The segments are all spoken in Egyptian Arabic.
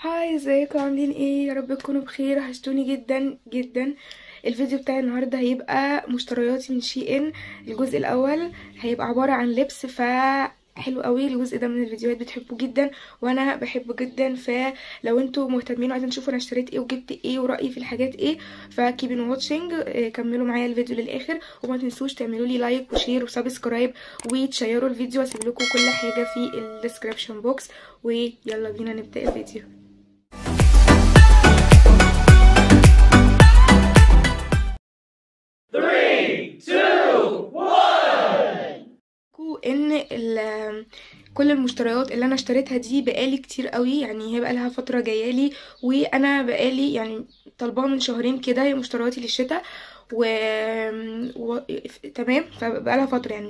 Hi، ازيكم؟ عاملين ايه؟ يا رب تكونوا بخير. وحشتوني جدا جدا. الفيديو بتاعي النهارده هيبقى مشترياتي من SHEIN. الجزء الاول هيبقى عبارة عن لبس، ف حلو قوي الجزء ده من الفيديوهات، بتحبه جدا وانا بحبه جدا. فلو انتوا مهتمين وعايزين تشوفوا انا اشتريت ايه وجبت ايه ورايي في الحاجات ايه، ف keep on watching، كملوا معايا الفيديو للاخر، وما تنسوش تعملوا لي like و share و subscribe وتشيروا الفيديو. هسيب لكم كل حاجة في ال description box، ويلا بينا نبدا الفيديو. ان كل المشتريات اللي انا اشتريتها دي بقالي كتير قوي، يعني هي بقالها فترة جايالي، وانا بقالي يعني طالباها من شهرين كده. هي مشترياتي للشتاء و... تمام، فبقالها فترة يعني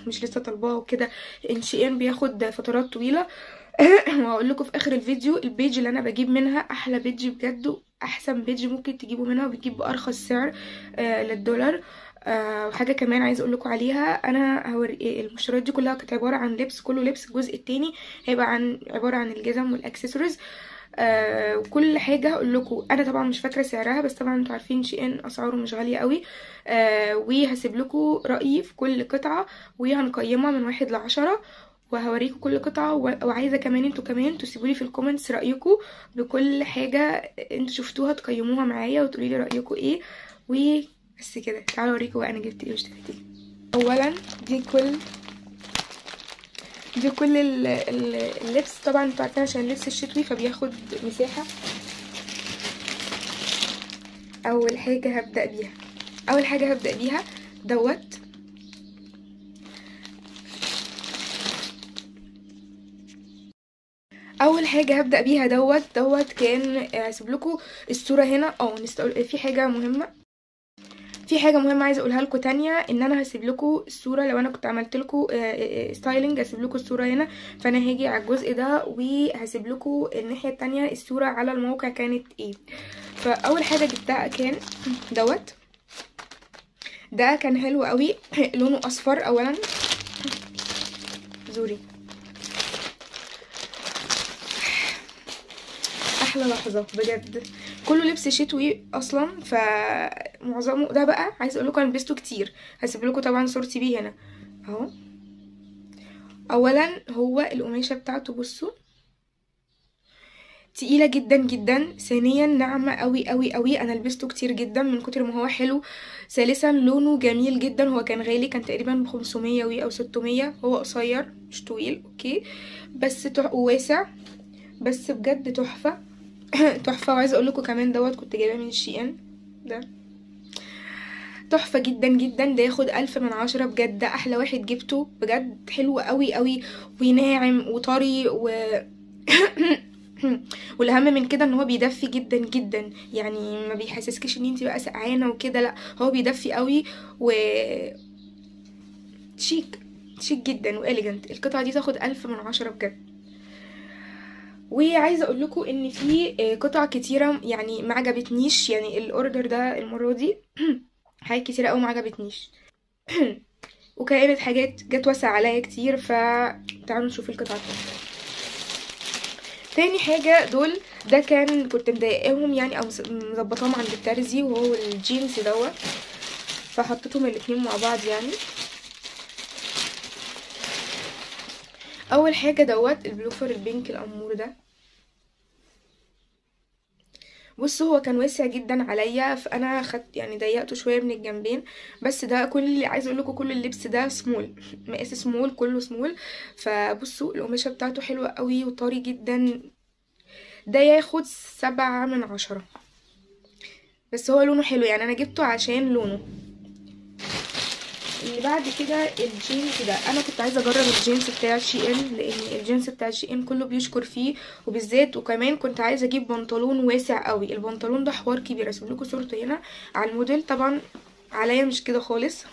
مش لسه طالباها وكده. ان SHEIN بياخد فترات طويلة. وهقول لكم في اخر الفيديو ال page اللي انا بجيب منها، احلى page بجد، احسن page ممكن تجيبوا منها، وبتجيب بارخص سعر للدولار. وحاجه كمان عايزه اقول لكم عليها، انا هوري المشتريات دي كلها كانت عبارة عن لبس، كله لبس. الجزء التاني هيبقى عبارة عن الجزم والاكسسوارز. وكل حاجة هقول لكم. انا طبعا مش فاكره سعرها، بس طبعا انتوا عارفين SHEIN اسعاره مش غالية قوي. وهسيب لكم رايي في كل قطعه، وهنقيمها من 1 ل10، وهوريكم كل قطعه. وعايزه كمان انتوا كمان تسيبوا لي في ال comments رايكم بكل حاجة انتوا شفتوها، تقيموها معايا وتقولوا لي رايكم ايه. و بس كده، تعالوا اوريكم بقى انا جبت ايه واشتريت ايه. اولا دي كل اللبس. طبعا انتوا عارفين عشان اللبس الشتوي فبياخد مساحة. اول حاجة هبدا بيها دوت. اول حاجة هبدا بيها دوت. دوت كان هسيب لكم الصورة هنا. في حاجة مهمة عايزه اقولها لكم تانية، ان انا هسيب لكم الصورة. لو انا كنت عملت لكم styling هسيب لكم الصورة هنا، فانا هاجي على الجزء ده وهسيب لكم الناحية التانية الصورة على الموقع كانت ايه. فاول حاجة جبتها كان دوت. ده كان حلو قوي، لونه اصفر. اولا زوري احلى لحظة بجد، كله لبس شتوي اصلا فمعظمه. ده بقى عايز اقول لكم انا لبسته كتير، هسيب لكم طبعا صورتي بيه هنا اهو. اولا هو القماشه بتاعته بصوا تقيلة جدا جدا، ثانيا ناعمة قوي قوي قوي، انا لبسته كتير جدا من كتر ما هو حلو. ثالثا لونه جميل جدا. هو كان غالي، كان تقريبا ب 500 وي او 600. هو قصير مش طويل، okay، بس واسع، بس بجد تحفة تحفة. وعايزه اقول لكم كمان دوت كنت جايباه من SHEIN، ده تحفة جدا جدا، ده ياخد 1000 من 10 بجد. ده احلى واحد جبته بجد، حلو قوي قوي وناعم وطري والاهم من كده ان هو بيدفي جدا جدا، يعني ما بيحسسكش ان انت بقى سقعانه وكده، لا هو بيدفي قوي و شيك شيك جدا و elegant. القطعة دي تاخد 1000 من 10 بجد. وعايزه اقول لكم ان في قطع كتيرة يعني ما عجبتنيش، يعني ال order ده المرة دي حاجات كتيرة قوي ما عجبتنيش، وكانت حاجات جت واسعة عليا كتير. فتعالوا نشوف القطعة التانية. تاني حاجة دول، ده كان كنت مضايقاهم يعني او مظبطاهم عند الترزي، وهو الجينز دوت، فحطيتهم الاتنين مع بعض. يعني اول حاجة دوت البلوفر ال pink الامور ده. بصوا هو كان واسع جدا عليا، فانا خدت يعني ضيقته شوية من الجنبين. بس ده كل اللي عايزه اقول لكم، كل اللبس ده سمول، مقاس سمول، كله سمول. فبصوا القماشه بتاعته حلوة قوي وطري جدا. ده ياخد 7 من 10، بس هو لونه حلو، يعني انا جبته عشان لونه. اللي بعد كده الجينز ده، انا كنت عايزه اجرب الجينز بتاع SHEIN، لان الجينز بتاع SHEIN كله بيشكر فيه وبالذات. وكمان كنت عايزه اجيب بنطلون واسع قوي. البنطلون ده حوار كبير، اسيب لكم صورته هنا على الموديل. طبعا عليا مش كده خالص،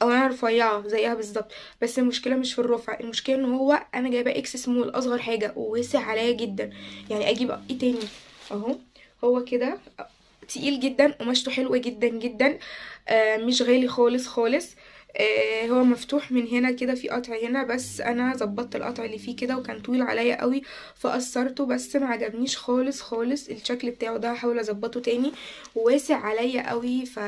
او انا رفيعة زيها بالظبط، بس المشكلة مش في الرفع، المشكلة ان هو انا جايبه X small اصغر حاجة وواسع عليا جدا. يعني اجيب ايه تاني؟ اهو هو كده تقيل جدا، قماشته حلوة جدا جدا، مش غالي خالص خالص. هو مفتوح من هنا كده، في قطع هنا، بس انا ظبطت القطع اللي فيه كده، وكان طويل عليا قوي فقصرته، بس ما عجبنيش خالص خالص الشكل بتاعه ده، هحاول اظبطه تاني، وواسع عليا قوي. ف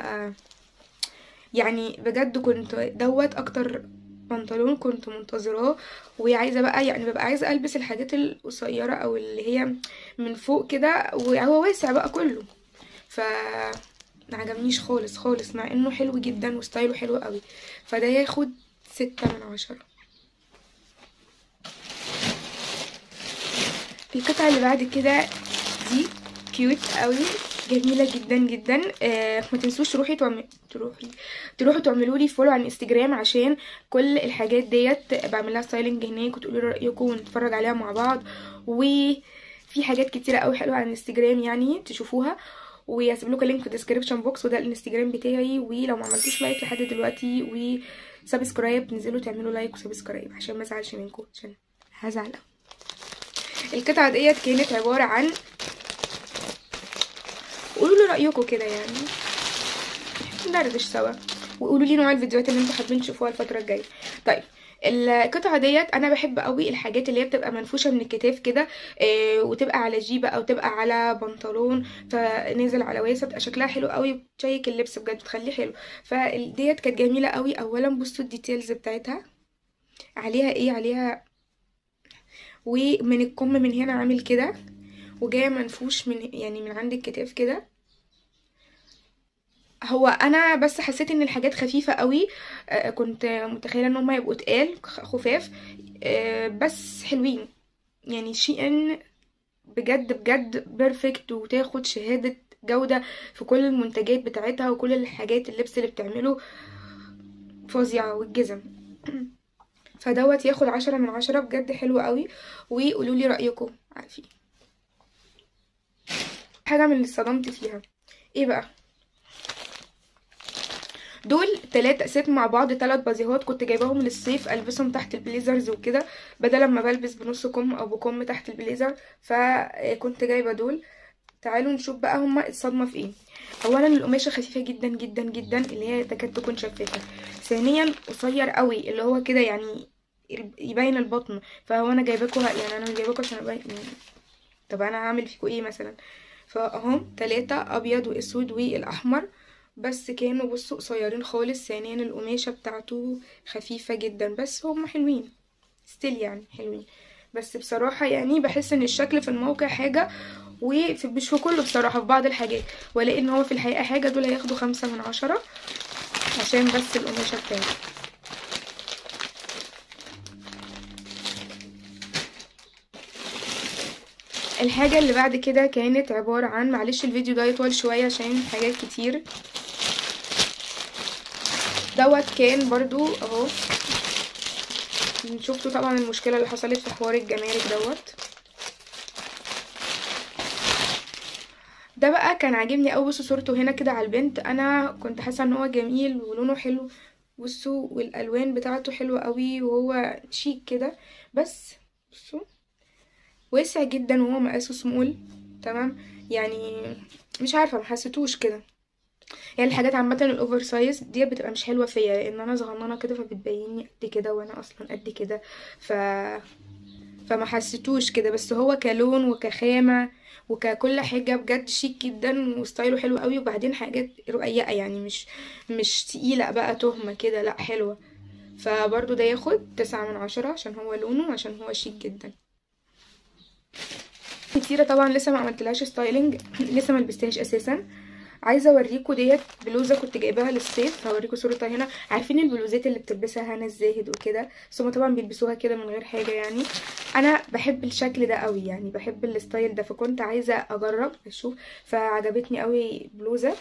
يعني بجد كنت دوت اكتر بنطلون كنت منتظراه، وعايزه بقى يعني ببقى عايزه البس الحاجات القصيرة او اللي هي من فوق كده، وهو واسع بقى كله، ف ما عجبنيش خالص خالص، مع انه حلو جدا وستايله حلو قوي. فده ياخد 6 من 10. القطعة اللي بعد كده دي cute قوي، جميلة جدا جدا. ما تنسوش تروحوا تعملوا لي follow على الانستجرام، عشان كل الحاجات ديت بعمل لها styling هناك، وتقولوا لي رايكم ونتفرج عليها مع بعض. وفي حاجات كتيرة قوي حلوة على الانستجرام يعني تشوفوها، وهسيب لكم ال link في ال description box، وده الانستجرام بتاعي. ولو ما عملتوش like لحد دلوقتي و subscribe، نزلوا تعملوا like و subscribe عشان ما ازعلش منكم، عشان هزعل قوي. القطعة ديت كانت عبارة عن، قولوا لي رايكم كده يعني، ندردش سوا، وقولوا لي نوع الفيديوهات اللي انتوا حابين تشوفوها الفترة الجاية. طيب القطعة ديت انا بحب قوي الحاجات اللي هي بتبقى منفوشه من الكتاف كده، وتبقى على جيبه او تبقى على بنطلون فنازل على واسع، بتبقى شكلها حلو قوي، بتشيك اللبس بجد، بتخليه حلو. فديت كانت جميلة قوي. اولا بصوا ال details بتاعتها عليها ايه، عليها ومن الكم من هنا عامل كده، وجاية منفوش من يعني من عند الكتاف كده. هو انا بس حسيت ان الحاجات خفيفة قوي، كنت متخيله ان هم يبقوا تقال خفاف، بس حلوين يعني. SHEIN بجد بجد perfect، وتاخد شهادة جوده في كل المنتجات بتاعتها، وكل الحاجات اللبس اللي بتعمله فظيعة، والجزم. فدوت ياخد 10 من 10 بجد، حلو قوي. وقولوا لي رايكم. عارفين حاجة من اللي اتصدمت فيها ايه بقى؟ دول 3 set مع بعض، 3 بازيهات كنت جايباهم للصيف البسهم تحت ال blazers وكده، بدل ما بلبس بنص كم او بكم تحت البليزر، فكنت جايبه دول. تعالوا نشوف بقى هما الصدمة في ايه. اولا القماشه خفيفة جدا جدا جدا، اللي هي تكاد تكون شفافة. ثانيا قصير قوي، اللي هو كده يعني يبين البطن، فهو انا جايباكوا يعني انا جايباكوا عشان ابين، طب انا هعمل فيكوا ايه مثلا؟ فاهم 3 ابيض واسود والاحمر، بس كانوا بصوا قصيرين خالص. ثانيا القماشه بتاعته خفيفة جدا، بس هم حلوين still يعني حلوين. بس بصراحة يعني بحس ان الشكل في الموقع حاجة، وفي مش في كله بصراحة، في بعض الحاجات، ولاقي ان هو في الحقيقة حاجة. دول هياخدوا 5 من 10 عشان بس القماشه بتاعته. الحاجة اللي بعد كده كانت عبارة عن، معلش الفيديو ده يطول شوية عشان حاجات كتير. دوت كان برضو اهو، شفتوا طبعا المشكلة اللي حصلت في حوار الجمارك دوت. ده بقى كان عاجبني قوي، بصوا صورته هنا كده على البنت، انا كنت حاسه ان هو جميل ولونه حلو، بصوا والالوان بتاعته حلوة قوي، وهو شيك كده، بس بصوا واسع جدا، وهو مقاسه سمول تمام يعني، مش عارفه ما حسيتوش كده يعني. الحاجات عامة ال oversize دي بتبقى مش حلوة فيا، لان انا صغننه كده فبتبيني قد كده، وانا اصلا قد كده، فما حسيتوش كده. بس هو كلون وكخامه وككل حاجة بجد شيك جدا، و style ه حلو قوي. وبعدين حاجات رقيقه يعني، مش تقيلة بقى تهمه كده، لا حلوة. فبرضو ده ياخد 9 من 10 عشان هو لونه، عشان هو شيك جدا. كتيرة طبعا لسه ما عملتلهاش styling، لسه ما لبستهاش اساسا. عايزه اوريكم ديت بلوزة كنت جايباها للصيف، هوريكم صورتها هنا. عارفين البلوزات اللي بتلبسها هنا الزاهد وكده، بس هما طبعا بيلبسوها كده من غير حاجة يعني. انا بحب الشكل ده قوي يعني، بحب ال style ده، فكنت عايزه اجرب اشوف، فعجبتني قوي بلوزة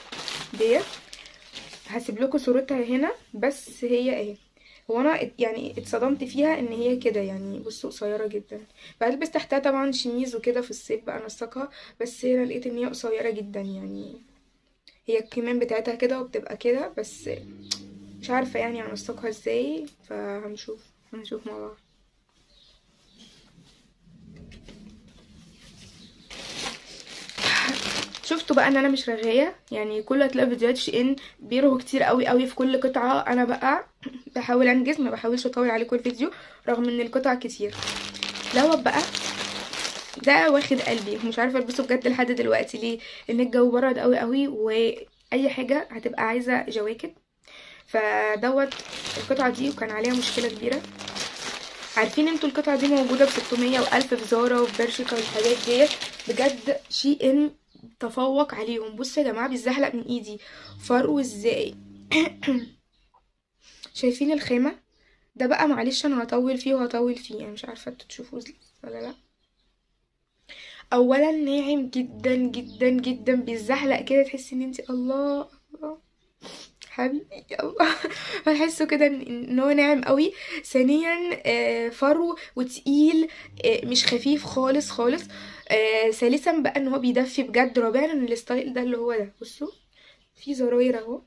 ديت. هسيب لكم صورتها هنا، بس هي اهي. هو انا يعني اتصدمت فيها ان هي كده يعني، بصوا قصيرة جدا. بلبس تحتها طبعا شميز وكده في الصيف بقى انسقها، بس هنا لقيت ان هي قصيرة جدا يعني، هي الكمام بتاعتها كده وبتبقى كده، بس مش عارفه يعني انسقها ازاي، فهنشوف هنشوف مع بعض. شفتوا بقى ان انا مش رغايه، يعني كل هتلاقي فيديوهات SHEIN بيرغوا كتير قوي قوي في كل قطعه. انا بقى بحاول انجز، ما بحاولش اطول عليكم الفيديو رغم ان القطع كتير. دوت بقى ده واخد قلبي، مش عارفه البسه بجد لحد دلوقتي ليه، لان الجو برد قوي قوي واي حاجة هتبقى عايزه جواكت. فدوت القطعة دي وكان عليها مشكلة كبيرة. عارفين انتوا القطعة دي موجودة ب 600 و1000 في زارا وفي برشكا والحاجات ديت. بجد SHEIN تفوق عليهم. بصوا يا جماعة بيتزحلق من ايدي، فرقوا ازاي. شايفين الخامة ده بقى؟ معلش انا هطول فيه وهطول فيه، يعني مش عارفه انتوا تشوفوه ولا لا. اولا ناعم جدا جدا جدا، بيتزحلق كده تحسي ان انتي الله الله حبيبي الله، بحسه كده ان هو ناعم قوي. ثانيا فرو وتقيل، مش خفيف خالص خالص. ثالثا بقى ان هو بيدفي بجد. رابعا ان ال style ده اللي هو ده، بصوا في زراير اهو.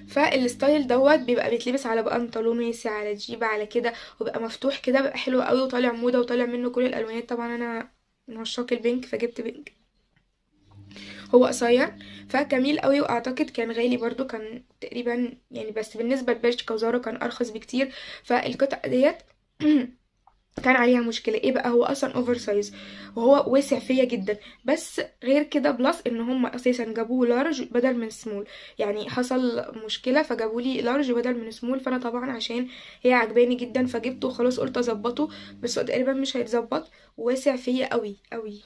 فال style دوت بيبقى بيتلبس على بنطلون واسع، على جيب، على كده، وبيبقى مفتوح كده، بيبقى حلو قوي وطالع موضة وطالع منه كل الالوانات. طبعا انا من عشاق ال pink فجبت pink. هو قصير فجميل قوي، واعتقد كان غالي برضو، كان تقريبا يعني، بس بالنسبة لبرشكا وزارا كان ارخص بكتير. فالقطعه ديت كان عليها مشكلة. ايه بقى؟ هو اصلا oversize وهو واسع فيا جدا، بس غير كده plus ان هم اساسا جابوه large بدل من سمول، يعني حصل مشكلة فجابوا لي large بدل من سمول. فانا طبعا عشان هي عجباني جدا فجبته وخلاص، قلت اظبطه، بس هو تقريبا مش هيتظبط، واسع فيا قوي قوي،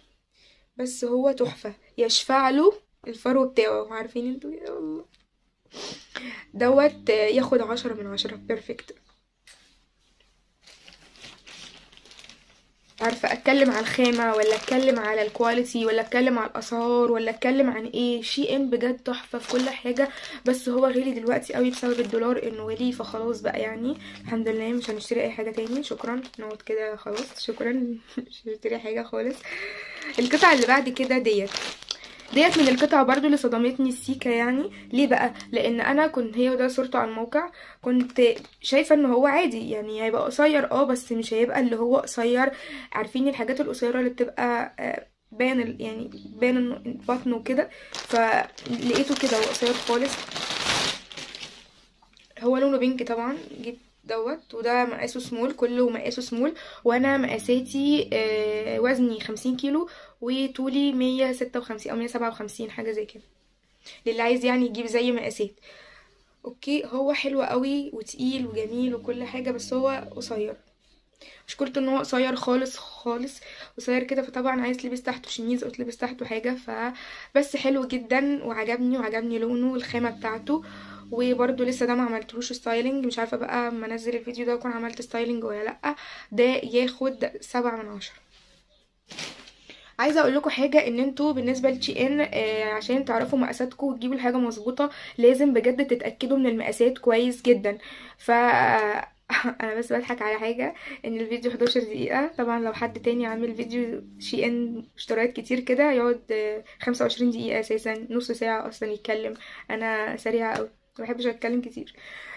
بس هو تحفة يشفع له الفرو بتاعه. عارفين انتوا يا الله دوت ياخد 10 من 10 perfect. عارفه اتكلم على الخامة ولا اتكلم على ال quality ولا اتكلم على الاسعار ولا اتكلم عن ايه؟ SHEIN بجد تحفة في كل حاجة، بس هو غالي دلوقتي قوي بسبب الدولار انه غالي، فخلاص بقى يعني الحمد لله مش هنشتري اي حاجة تاني، شكرا، نقعد كده خلاص شكرا مش هنشتري حاجة خالص. القطعة اللي بعد كده ديت من القطع برضو اللي صدمتني السيكا. يعني ليه بقى؟ لان انا كنت، هي وده صورته على الموقع، كنت شايفه ان هو عادي يعني هيبقى قصير بس مش هيبقى اللي هو قصير، عارفين الحاجات القصيرة اللي بتبقى بان يعني بان البطن وكده، فلقيته كده هو قصير خالص. هو لونه pink طبعا، جبت دوت، وده مقاسه سمول، كله مقاسه سمول، وانا مقاساتي وزني 50 كيلو وطولي 156 او 157 حاجة زي كده، للي عايز يعني يجيب زي مقاسات. okay هو حلو قوي وتقيل وجميل وكل حاجة، بس هو قصير، مشكلته ان هو قصير خالص خالص، قصير كده، فطبعا عايز تلبس تحته شميز او تلبس تحته حاجة، فبس حلو جدا وعجبني، وعجبني لونه والخامه بتاعته. وبرده لسه ده ما عملتلوش styling، مش عارفه بقى اما انزل الفيديو ده اكون عملت styling ولا لا. ده ياخد 7 من 10. عايزه اقول لكم حاجة، ان انتوا بالنسبة ل SHEIN عشان تعرفوا مقاساتكم وتجيبوا الحاجة مظبوطة لازم بجد تتاكدوا من المقاسات كويس جدا. ف انا بس بضحك على حاجة، ان الفيديو 11 دقيقة، طبعا لو حد تاني عامل فيديو SHEIN اشتراك كتير كده يقعد 25 دقيقة اساسا، نص ساعة اصلا يتكلم. انا سريعة قوي ما بحبش اتكلم كتير.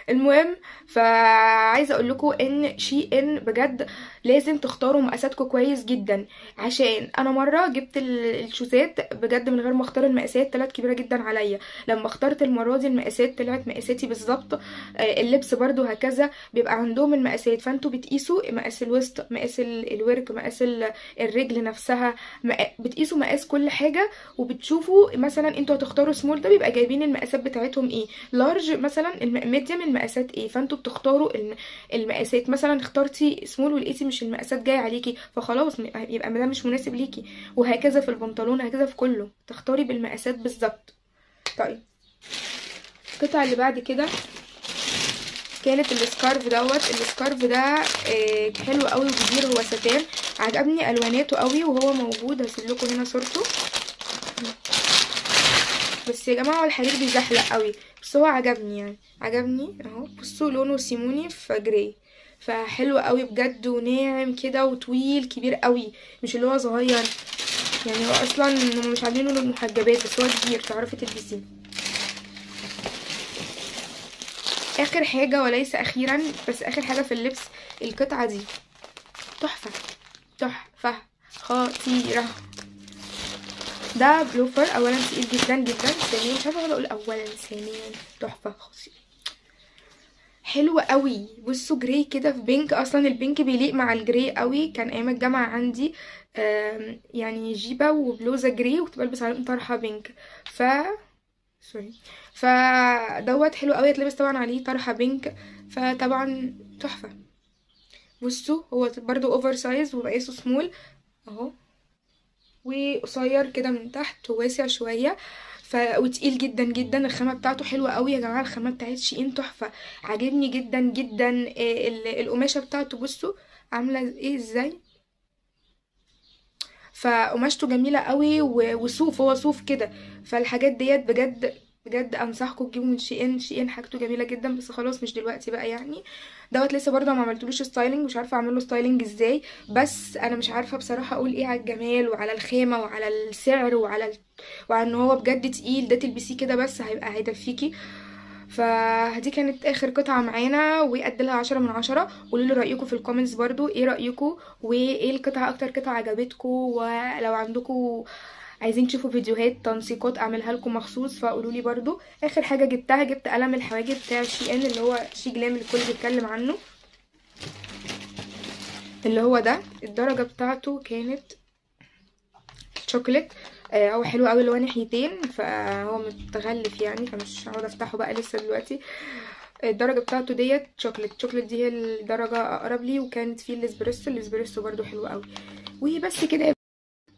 المهم فعايزه اقول لكم ان SHEIN بجد لازم تختاروا مقاساتكم كويس جدا، عشان انا مرة جبت الشوزات بجد من غير ما اختار المقاسات، طلعت كبيرة جدا عليا. لما اخترت المرة دي المقاسات طلعت مقاساتي بالظبط. اللبس برده هكذا بيبقى عندهم المقاسات، فانتوا بتقيسوا مقاس الوسط، مقاس الورك، مقاس الرجل نفسها، بتقيسوا مقاس كل حاجة، وبتشوفوا مثلا انتوا هتختاروا سمول، ده بيبقى جايبين المقاسات بتاعتهم ايه، large مثلا، medium المقاسات ايه، فانتوا بتختاروا المقاسات. مثلا اخترتي سمول ولقيتي مش المقاسات جاية عليكي، فخلاص يبقى ده مش مناسب ليكي، وهكذا في البنطلون، هكذا في كله، تختاري بالمقاسات بالظبط. طيب القطعة اللي بعد كده كانت ال scarf دوت. ال scarf ده حلو قوي وكبير، هو ستان، عجبني الواناته قوي، وهو موجود هسيب لكم هنا صورته. بس يا جماعة الحرير بيزحلق قوي، بس هو عجبني يعني، عجبني اهو. بصوا لونه سيموني في gray، فحلو قوي بجد، وناعم كده وطويل كبير قوي، مش اللي هو صغير يعني، هو اصلا مش عاملينه للمحجبات، بس هو كبير تعرفي تلبسيه. اخر حاجة وليس اخيرا، بس اخر حاجة في اللبس، القطعة دي تحفة تحفة خطيرة. ده بلوفر اولا تقيل جدا جدا، ثانيا مش عارفه اقول اولا ثانيا تحفة خطير حلو قوي. بصوا gray كده في pink، اصلا ال pink بيليق مع ال gray قوي. كان ايام الجامعة عندي يعني جيبه وبلوزه gray وكنت بلبس عليهم طرحه pink، ف sorry، فدوت حلو قوي، اتلبس طبعا عليه طرحه pink، فطبعا تحفة. بصوا هو برضو oversize ومقاسه سمول اهو، وقصير كده من تحت وواسع شوية، وتقيل جدا جدا. الخامة بتاعته حلوة قوي يا جماعة، الخامة بتاعت SHEIN تحفة، عاجبني جدا جدا. القماشه بتاعته بصوا عامله ايه ازاي، فقماشته جميلة قوي، وصوف، هو صوف كده. فالحاجات ديت بجد بجد انصحكم تجيبوا من SHEIN. SHEIN حاجته جميلة جدا، بس خلاص مش دلوقتي بقى يعني. دوت لسه برضه ما عملتلوش styling، مش عارفه اعمل له styling ازاي، بس انا مش عارفه بصراحة اقول ايه على الجمال وعلى الخامة وعلى السعر وعلى ان هو بجد تقيل. ده تلبسيه كده بس هيبقى هيدفيكي. فدي كانت اخر قطعه معانا، واديلها 10 من 10. قولوا لي رايكم في ال comments برضو، ايه رايكم وايه القطعة اكتر قطعه عجبتكم، ولو عندكم عايزين تشوفوا فيديوهات تنسيقات اعملها لكم مخصوص فقولوا لي برضو. اخر حاجة جبتها، جبت قلم الحواجب بتاع SHEIN اللي هو SHEGLAM اللي الكل بيتكلم عنه، اللي هو ده. الدرجة بتاعته كانت شوكليت، هو حلو قوي اللي هو ناحيتين، فهو متغلف يعني، فمش هقعد افتحه بقى لسه دلوقتي. الدرجة بتاعته ديت chocolate، chocolate دي هي الدرجة اقرب لي، وكانت فيه الاسبريسو، الاسبريسو برضو حلو قوي. وبس كده،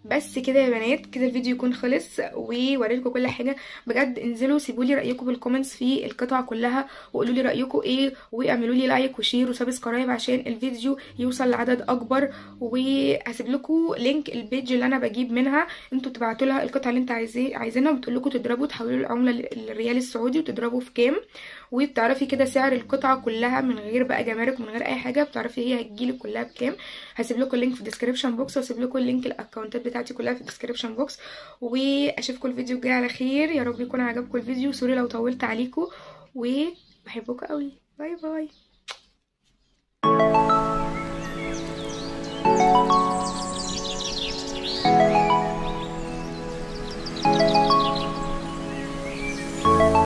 بس كده يا بنات، كده الفيديو يكون خلص ووريلكم كل حاجة. بجد انزلوا سيبوا لي رايكم بال comments في القطع كلها، وقولوا لي رايكم ايه، واعملوا لي like و share و subscribe عشان الفيديو يوصل لعدد اكبر. وهسيب لكم link ال page اللي انا بجيب منها، انتوا تبعتوا لها القطعة اللي انت عايزينها، وبتقول لكم تضربوا تحولوا العملة الريال السعودي وتضربوا في كام، وبتعرفي كده سعر القطعة كلها من غير بقى جمارك ومن غير اي حاجة، بتعرفي هي هتجيلك كلها بكام. هسيب لكم ال link في ال description box، وهسيب لكم link الاكونتات بتاعتي كلها في ال description box. واشوفكم الفيديو الجاي على خير، يا رب يكون عجبكم الفيديو. sorry لو طولت عليكم، وبحبكم قوي. bye bye.